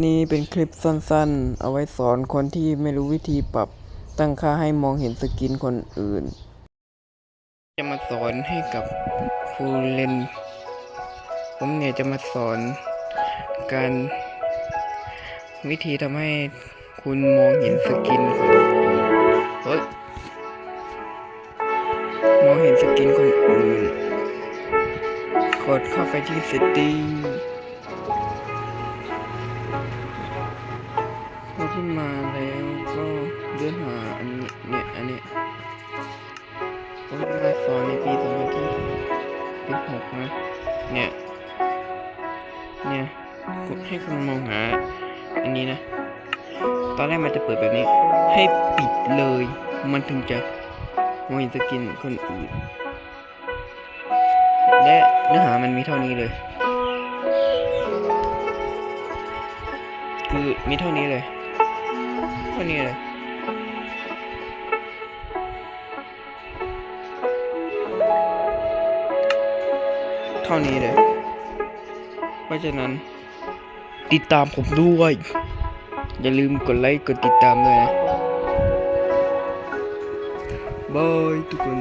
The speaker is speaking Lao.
ນີ້ເປັນຄລິບສັ້ນໆ ເອົາໄວ້ສອນຄົນທີ່ໄມ່ຮູ້ວິທີປັບຕັ້ງຄ່າໃຫ້ມອງເຫັນສະກິນຄົນອື່ນ. ຈະມາສອນໃຫ້ກັບຜູ້ເຫຼັ້ນ, ຜົມເນີ້ຍຈະມາສອນການ ວິທີທຳໃຫ້ຄຸນມອງເຫັນສະກິນຄົນອື່ນ, ເຮີ້ຍ ມອງເຫັນສະກິນຄົນອື່ນ. ກົດເຂົ້າໄປທີ່ setting ພໍຂຶ້ນມາແລ້ວກໍເລື່ອນຫາອັນນີ້ ເນີ້ຍ ອັນນີ້ ຜົມຈະມາສອນໃນປີສອງພັນສິບຫົກນະ. ເນີ້ຍ ເນີ້ຍ ໃຫ້ຄຸນມອງຫາອັນນີ້ນະ. ຕອນແລກມັນຈະເປີດແບບນີ້ ໃຫ້ປິດເລີຍ ມັນເຖິງຈະມອງເຫັນສະກິນຄົນອື່ນ. ແລະ ເນື້ອຫາມັນມີເທົ່ານີ້ເລີຍ, ຄືມີເທົ່ານີ້ເລີຍ ເທົ່ານີ້ເລີຍ ເທົ່ານີ້ເລີຍ. ເພາະສະນັ້ນ ຕິດຕາມຜົມດ້ວຍ, ຢ່າລືມກົດໄລກົດຕິດຕາມດ້ວຍນະ. ບາຍທຸກຄົນ.